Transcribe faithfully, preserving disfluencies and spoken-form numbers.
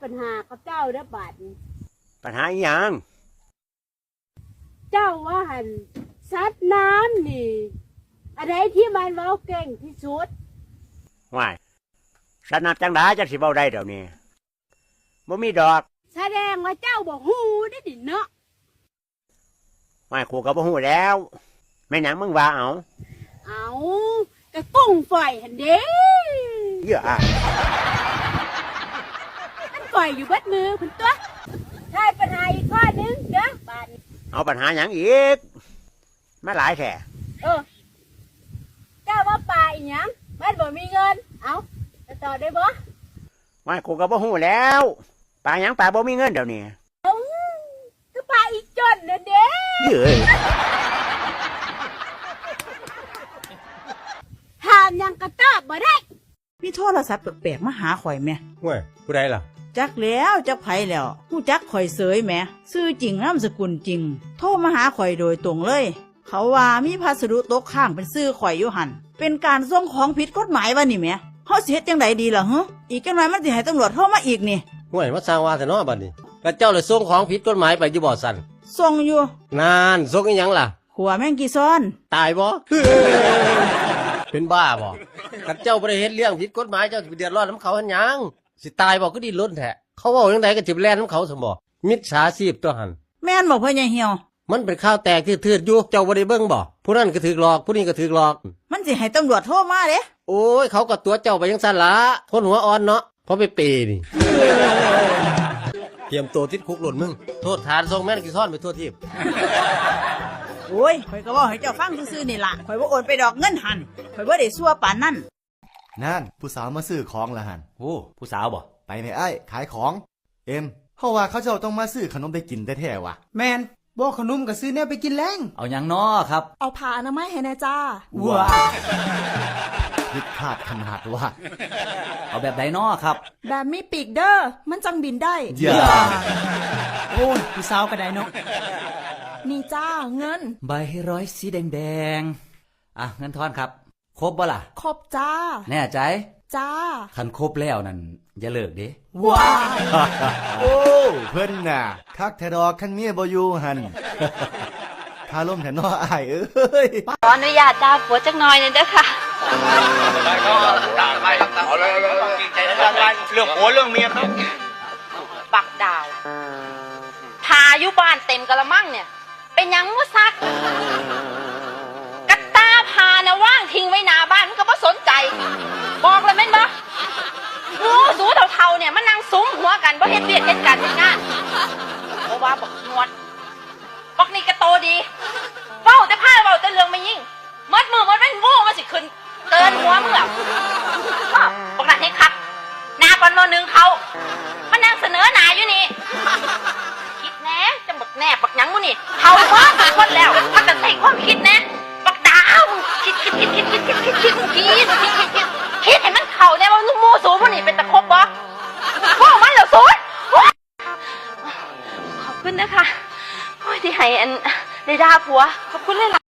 ปัญหากับเจ้าเด้อบาดนี้ ปัญหาอีหยัง เจ้าว่าหั่น สัตว์น้ำนี่ อันใดที่มันเว้าเก่งที่สุด ว้าย สัตว์น้ำจั่งใดจั่งสิเว้าได้เดี๋ยวนี้ บ่มีดอก แสดงว่าเจ้าบ่ฮู้เด้อนี่เนาะ ว้าย กูก็บ่ฮู้แหล้ว แม่นหยังมึงว่าเอา เอา กะกุ้งฝอยหั่นเด้ เยอะอะ มันฝอยอยู่เบิดมือพุ้นตั๊ว ทายปัญหาอีกข้อหนึ่งเด้อบาดนี้ เอาปัญหาหยังอีก มาหลายแท้ เออ เจ้าว่าปลาอีหยัง มันบ่มีเงิน เอา จะตอบได้บ่ ว้าย กูก็บ่ฮู้แหล้ว ปลาหยังปลาบ่มีเงินเดี๋ยวนี้ เอ้า ก็ปลาอีจนนั่นเด้ เย้ย ถามหยังก็ตอบบ่ได้ มีโทรศัพท์แปลกๆมาหาข่อยแหม ห้วย ผู้ใดล่ะ จักแล้ว จักไผแล้ว ฮู้จักข่อยเสยแหม ชื่อจริงนามสกุลจริง โทรมาหาข่อยโดยตรงเลย เขาว่ามีพัสดุตกค้างเป็นชื่อข่อยอยู่หั่น เป็นการส่งของผิดกฎหมายว่านี่แหม เฮาสิเฮ็ดจั่งใดดีล่ะหึ อีกจักหน่อยมันสิให้ตำรวจโทรมาอีกนี่ ห้วย มาสร้างว่าแท้เนาะบัดนี้ แล้วเจ้าเลยส่งของผิดกฎหมายไปอยู่บ่ซั่น ส่งอยู่ นั่น ส่งอีหยังล่ะ ขัวแมงจี่ซอน ตายบ่ เป็นบ้าบ่ คันเจ้าบ่ได้เฮ็ดเรื่องผิดกฎหมาย เจ้าสิไปเดือดร้อนนำเขาเฮ็ดหยัง สิตายบ่ คือดิ้นรนแท้ เขาเว้าจั่งใดก็สิไปแล่นนำเขาซั่นบ่ มิจฉาชีพตัวหั่น แม่นบ่พ่อใหญ่เหี่ยว มันเป็นข่าวแตกทืดๆอยู่ เจ้าบ่ได้เบิ่งบ่ ผู้นั้นก็ถูกหลอก ผู้นี้ก็ถูกหลอก มันสิให้ตำรวจโทรมาเด้ โอ้ย เขาก็ตั๋วเจ้าไปจั่งซั่นล่ะ คนหัวอ่อนเนาะ เพราะไปเปนี่ เตรียมตัวติดคุกโลดมึง โทษฐานส่งแมงจี่ซอนไปทั่วทีป โอ้ย ข่อยก็เว้าให้เจ้าฟังซื่อๆนี่ล่ะ ข่อยบ่โอนไปดอกเงินหั่น ข่อยบ่ได้ซั่วปานนั้น นั่น ผู้สาวมาซื้อของละหั่น โอ้ ผู้สาวบ่ ไปแม่อ้าย ขายของ เอ็ม เฮาว่าเขาเจ้าต้องมาซื้อขนมไปกินแท้ๆว่ะ แม่น บ่ขนมก็ซื้อแนวไปกินแลง เอาหยังน้อครับ เอาผ้าอนามัยให้แหน่จ้า ว้า ผิดคาดขนาดว่า เอาแบบใดน้อครับ แบบมีปีกเด้อ มันจั่งบินได้ อย่า โอ้ย ผู้สาวก็ได้เนาะ นี่จ้า เงิน ใบร้อยสีแดงๆ อ่ะ เงินทอนครับ ครบบ่ล่ะ ครบจ้า แน่ใจ จ้า คันครบแล้วนั่น อย่าเลิกเด้ ว้า โอ้ เพิ่นน่ะ คักแท้ดอก คันเมียบ่อยู่หั่น คาลมแท้น้ออ้ายเอ้ย ขออนุญาตดาผัวจักหน่อยหนึ่งเด้อค่ะ เอาเลย เอาเลย เอาเลย เรื่องผัวเรื่องเมียครับ บักดาว ผ้าอยู่บ้านเต็มกะละมังเนี่ย เป็นหยังบ่ซัก กะตาผ้าน่ะวางทิ้งไว้หน้าบ้าน มึงก็บ่สนใจ บอกแล้วแม่นบ่ หมู่สูเฒ่าๆเนี่ย มานั่งสุมหัวกัน บ่เฮ็ดเวียกเฮ็ดการเฮ็ดงาน บ่ว่าบักหนวด บักนี่กะโตดี เว้าแต่พาเว้าแต่เรื่องแม่หญิง หมดมื้อหมดวันงูมันสิขึ้นเตินหัวมึงแล้ว อ้าว บักนั่นให้คัก หน้าปานหม้อนึ่งข้าว มานั่งเสนอหน้าอยู่นี่ คิดแหน่ จั่งบักแนบบักหยังหมู่นี่ เฒ่าหมดทุกคนแล้ว พากันใช้ความคิดแหน่ บักดาว มึงคิด คิด คิด คิด คิด คิด คิด คิด คิด คิด คิด คิดให้มันเข้าแหน่ว่าหมู่สูหมู่นี่เป็นตาคบบ่ เว้ามันแล้วสู โอ๊ย ขอบคุณนะคะ โอ้ย ที่ให้อัน ได้ด่าผัว ขอบคุณหลายๆ